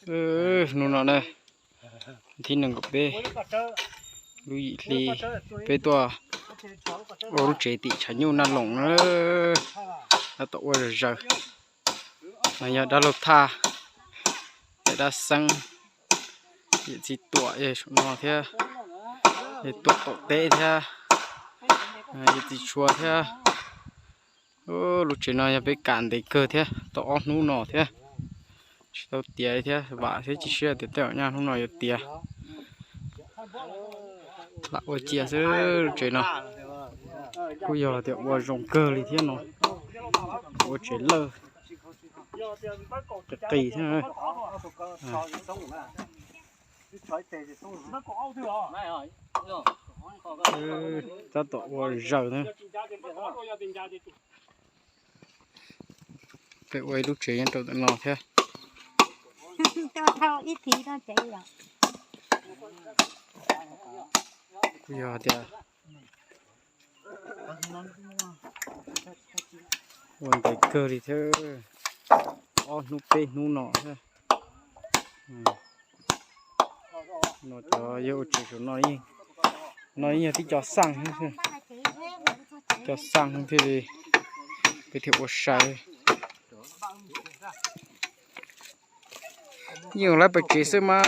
Hnub no na, thib nees nkaum peb lub yim hli, peb tuaj ua lub tsev tim tshav nyuj Naj Loos na. Tab tom ua zom zaws. No yog dab laug Thaj, dab xeeb, yawm txiv Tuam saum no thiab, yawm Tuam Taum Teb thiab, yawm txiv Tshua thiab. Lub tsev no yog peb kam ntev kawg thiab, tau ob hnub no thiab, tsis tau tiav li thiab, vam thiab cia siab tias tej zaum nyaj hnub no yuav tiav. Lam ua cia xwb, lub tsev no kuj yog tias ua zoo kawg li thiab no, ua tsev lawj qis qis thiab. Tab tom ua zaws na. Peb ua ib lub tsev nyob rau ntawm no thiab. Kuj yog tias ua ntev kawg li thiab, ob hnub peb hnub no thiab. No cov yog ua tsev saum no, no yeej yog tib co xaj, co xaj thiaj li peb thiaj ua sai. Yeej lawv pem tsev xwb mas.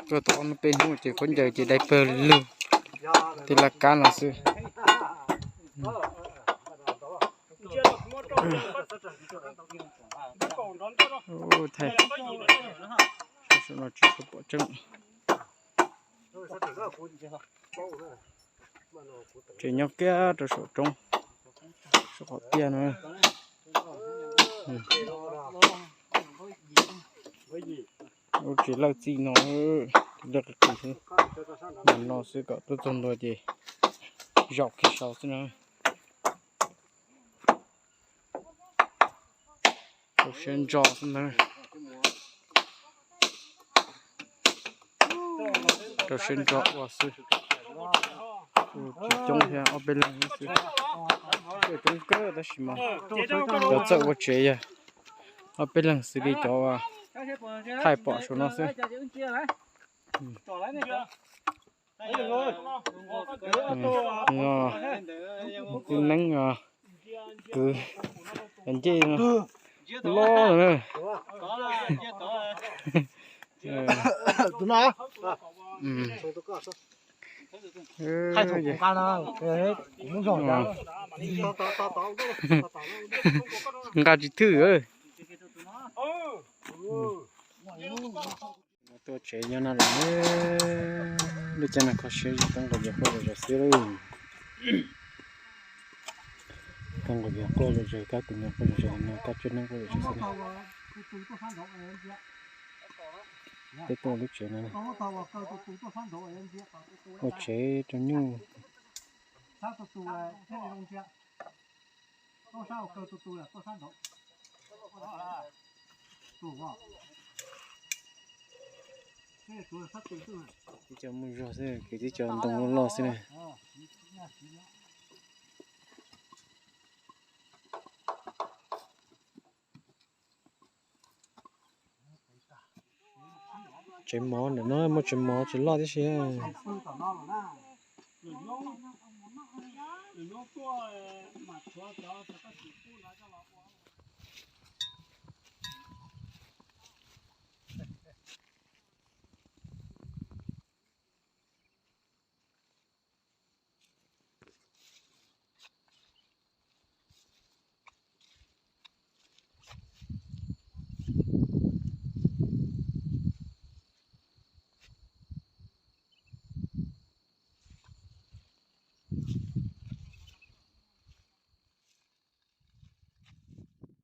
Tuaj tau ob hnub peb hnub ces khaub ncaws ces dai pawg lug, tej laj kab no xwb. Tsis tshua pom tseeb. Tsev nyob kiag rau saum roob, saum qhov tiaj no. Lub tsev lawj txij no, lawj qis qis xwb. Mam no xwb, kom tuaj txog ntua ces zaum kiag saud xwb na. Rau siab ntso xwb ntag. Rau siab ntso ua xwb. Tsis coob thiab, ob peb leeg xwb. Coob kawg tab sis mas cov txawj ua tsev yog ob peb leeg xws li cov thaij pom saum no xwb. Tib neeb kwv ncej loj na. Nqa tsis thwj. Tuaj tsev nyob no lawm, lub caij no kho siab zog, kab nqaus vias quaj zom zaws xwb lauj. Kab nqaus vias quaj zom zaws, kab kuv niam quaj zom zaws no, kab tswb neeb quaj zom zaws xwb na. Peb tuaj lub tsev no, ua tsev rau nyuj. Tib co muaj zog xwb, kwv tib co ntoo loj loj xwb na. Tsev mov ntawm no muaj tsev mov tsev loj tib si.